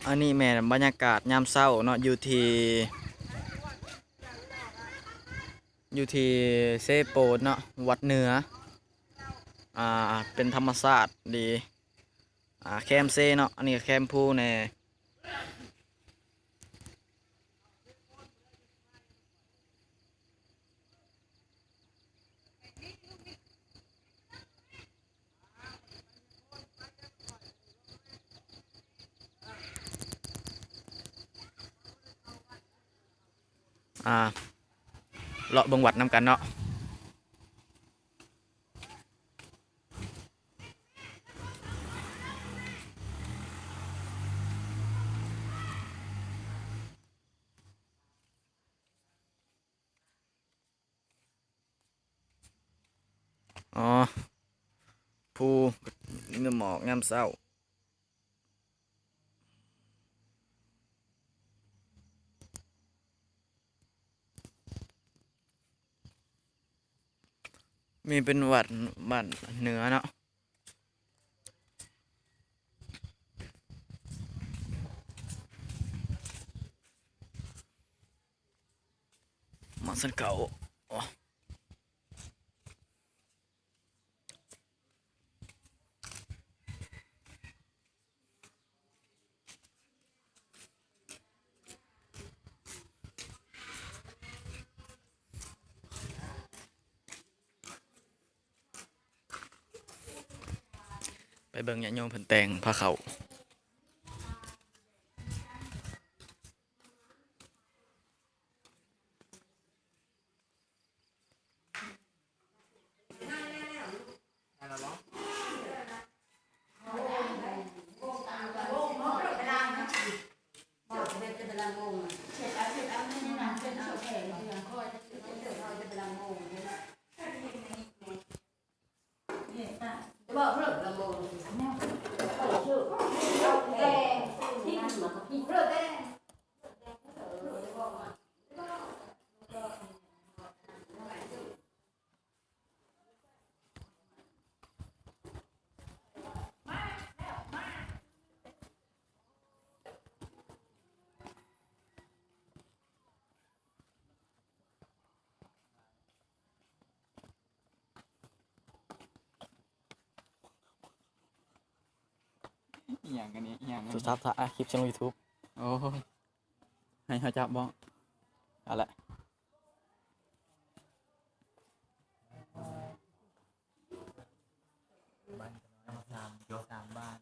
ອັນນີ້ແມ່ນບັນຍາກາດຍາມເຊົ້າເນາະ ຢູ່ທີ່ ຢູ່ທີ່ເຊໂປນເນາະ ວັດເໜືອ ອ່າ ເປັນທຳມະຊາດດີ ອ່າ ແຄມເຊເນາະ ອັນນີ້ກໍແຄມພູແດ່. ອ່າ ເລາະເບິ່ງວັດນຳກັນເນາະ. ອໍ ພູ ເງື້ອມອກຍາມເຊົ້າ. ມີເປັນວັດບ້ານເໜືອເນາະ. ມາຊັ້ນເຂົ້າ. ໄປເບິ່ງຍາດໂຍມເພິ່ນແຕ່ງພາເຂົ້າ. ອີ່ຫຍັງອັນນີ້ ອີ່ຫຍັງອັນນີ້? ໂທລະສັບ ຖ່າຍຄລິບ ລົງຢູທູບ. ໂອ້ຍ ໃຫ້ເຮົາຈັບບໍ່? ເອົາລະ. ບ້ານກໍນ້ອຍ ສາມ ສາມບ້ານ.